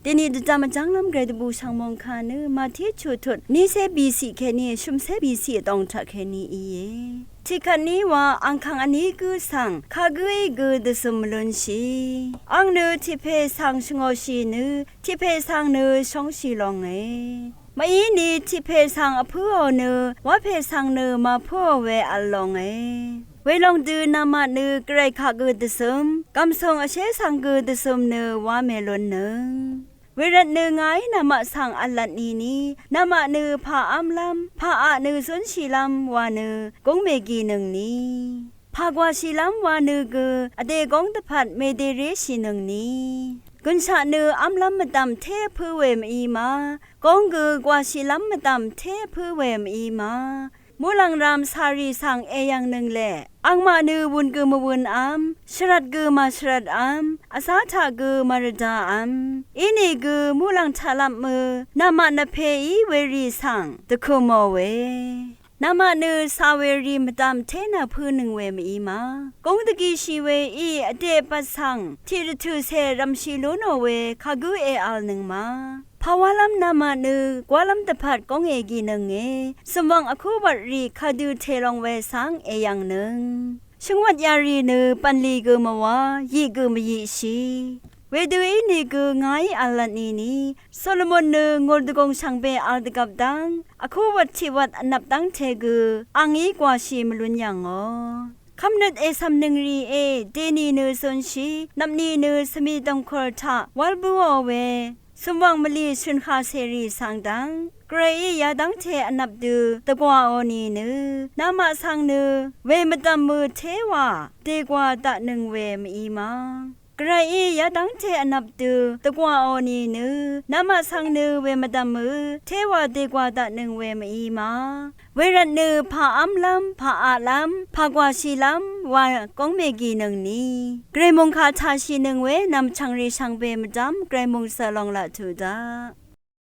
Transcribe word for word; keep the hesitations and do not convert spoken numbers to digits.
Deni dvjam vjv́nglv́m gvray dvbù shv̀ngmòng kà nø Màtiq chuqtut nícé bìciq kèní shø̀mcé bìciq vdòng taq kèní íe. Tiqkvt ní wa angkàng vní gǿ svng kagǿí gø dvzøm mvlúnshì. Àng nø tiqpè svng shvngōshì nø tiqpè svng nø shóngshì longe. Màíni tiqpè svng vpǿò nø wapè svng nø màpǿò we v̄l longe. Welòng dø namaq nø gvray kaq gø dvzøm, gv̀msùng vshé svng gø dvzøm nø wá mèlúnnøng. Wervt nø ngàí namaq svng v̄l lvtnìni, namaq nø pà v́mlv́m, pà aq nø zúnshìlv́m wa nø gúng mègìnøngni. Pà gwàshìlv́m wa nø gø vdè góng dvpvt mèdèréshìnøngni. Gùnshaq nø v́mlv́m mvdv̀m té vpǿ we mv-í ma, góng gø gwàshìlv́m mvdv̀m té vpǿ we mv-í ma. Muqlàng ram sàrì svng èyv̀ngnøng lè, àngmaq nø wun gø mvwunv́m, shvrvt gø màshvrvtv́m, vzá taq gø màrvdav́m. Inìgø muqlàng taqlvpmø namaq nvpèí werì svng dvkø̀mò we. Namaq nø cà werì mvdv̀m té nà pǿnøng we mv-í ma. Gúng dvgishì we í vdè vbvt svng tiq rvtø̀cè rv̀mshì lú nò we kagǿ èv̄lnøng ma. Pàwálv́m namaq nø gwálv́m dvpvt góng ègìnønge, zø̀mwv̀ng vkúwvtrì kadø tèlong we svng èyv̀ngnøng. Shø̀ngwvt yarì nø bv̀nlì gø mvwá, yiq gø mvyìqshì. Wedø ínìgø ngàí v̄l lvtnìni, Solomon nø ngùr dvgùng shvngbe v̄l dvgvp dv́ng vkúwvt tiqwvt vnvp dv́ngte gø àngí gwàshì mvlún yv̀ngò. Kv́mnøt ècv̀mnøng rìé, dènì nø zúnshì, nvpni nø svmi dv̀ngkùr taq wál bǿò we, zø̀mwv̀ng mvlì shø̀nhà cèrì svng dv́ng, gvrayí yadv́ngte vnvp dø dvgwàò nìnø, namaq svng nø wemvdv̀mø téwà dègwà daqnøng we mv-í ma. Gvrayí yadv́ngte vnvp dø dvgwàò nìnø, namaq svng nø wemvdv̀mø téwà dègwà daqnøng we mv-í ma. Wervt nø pà v́mlv́m, pà aqlv́m, pà gwàshìlv́m wa góng mègìnøngni. Gvray mòngkà tàshìnøng we nv̀mchv̀ngrì shvngbe mvdv́m gvray mòngsø long laq tuq daq.